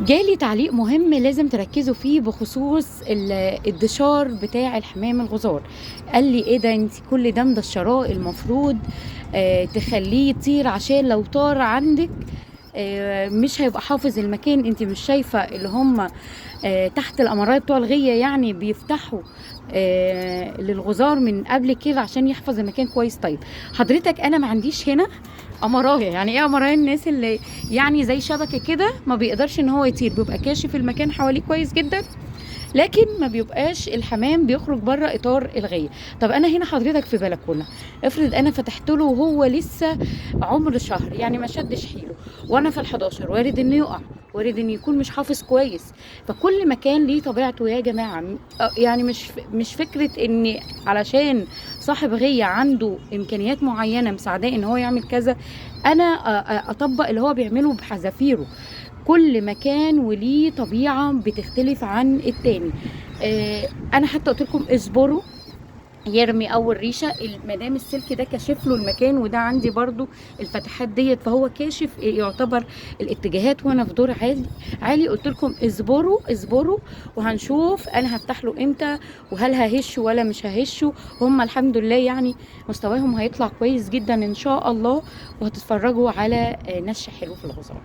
جالي تعليق مهم لازم تركزوا فيه بخصوص الدشار بتاع الحمام الغزار. قال لي ايه ده، انت كل ده مدشراه، المفروض تخليه يطير عشان لو طار عندك مش هيبقى حافظ المكان. انت مش شايفه اللي هم تحت الامرايه بتوع الغيه يعني بيفتحوا للغزار من قبل كده عشان يحفظ المكان كويس. طيب حضرتك انا ما عنديش هنا امرايه. يعني ايه امرايه؟ الناس اللي يعني زي شبكة كده ما بيقدرش ان هو يطير، بيبقى كاشف المكان حواليه كويس جدا، لكن ما بيبقاش الحمام بيخرج بره اطار الغيه. طب انا هنا حضرتك في بلكونة، افرض انا فتحت له وهو لسه عمر شهر، يعني ما شدش حيله، وانا في ال11، وارد انه يقع، وارد انه يكون مش حافظ كويس. فكل مكان ليه طبيعته يا جماعة. يعني مش فكرة ان علشان صاحب غيه عنده امكانيات معينة مساعداه ان هو يعمل كذا، انا اطبق اللي هو بيعمله بحذافيره. كل مكان وليه طبيعة بتختلف عن التاني. انا حتى قلت لكم اصبروا يرمي اول ريشه، ما دام السلك ده كاشف له المكان، وده عندي برضو الفتحات ديت، فهو كاشف يعتبر الاتجاهات، وانا في دور عالي عالي. قلت لكم اصبروا اصبروا وهنشوف انا هفتح له امتى، وهل ههشه ولا مش ههشه. هم الحمد لله يعني مستواهم هيطلع كويس جدا ان شاء الله، وهتتفرجوا على نش حلو في الغزار.